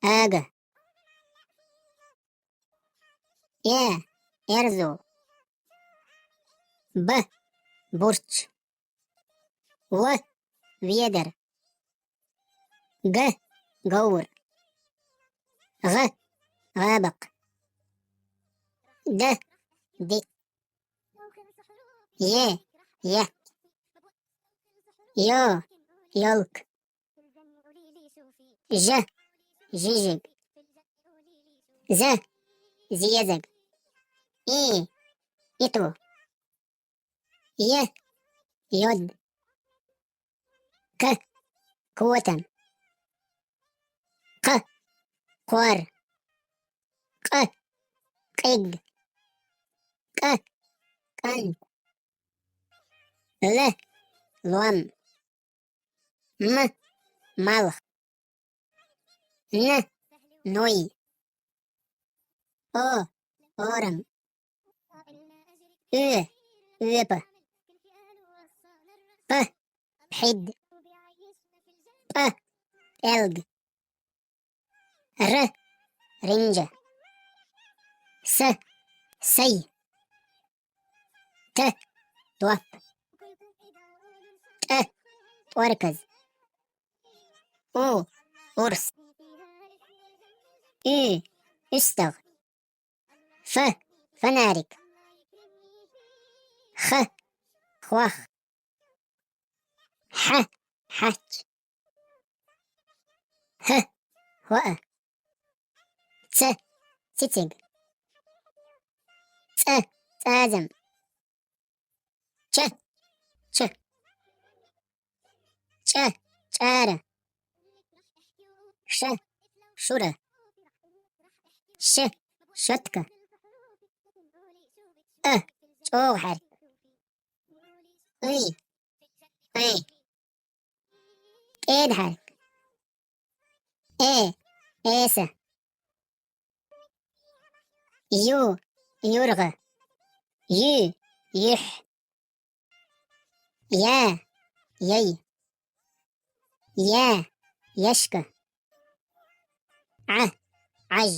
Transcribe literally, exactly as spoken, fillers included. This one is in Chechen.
Ӏэгэ. Э, эрзу. Бэ, бурч. О, ведэр. Гэ, гэур. Гъэ, гъэбыкъ. Дэ, дык. Е, е. Ё, ёлк. Жэ, жыжьыг. Зэ, зезэг. И, иту. Е, йод. Кэ, котэн. Къэ, къор. Къэ, къиг. Кӏэ, кӏэн. Лэ, лом. М, малх. Н, ной. О, ором. Ы, ыпэ. П, пхьид. Пӏэ, пӏэлг. Р, рынджэ. С, сэй. Т, топ. Тӏ, тӏоркэз. У, урс. Ы, ыстыгъ. Ф, фонарик. Х, хох. Хь, хьач. Х, хоӏэ. Ц, цыцыг. Цӏэ, цӏазэм. Ч, чы. Кӏэ, кӏарэ. Ш, шурэ. Щ, щёткэ. Ӏ, кӏогъу хьарп. Ӏый, ӏый. Пӏед хьарп. Э, эсэ. Ю, юргъэ. Ю, юхь. Я, ей. Я, ешкэ. Ӏэ, ӏэж.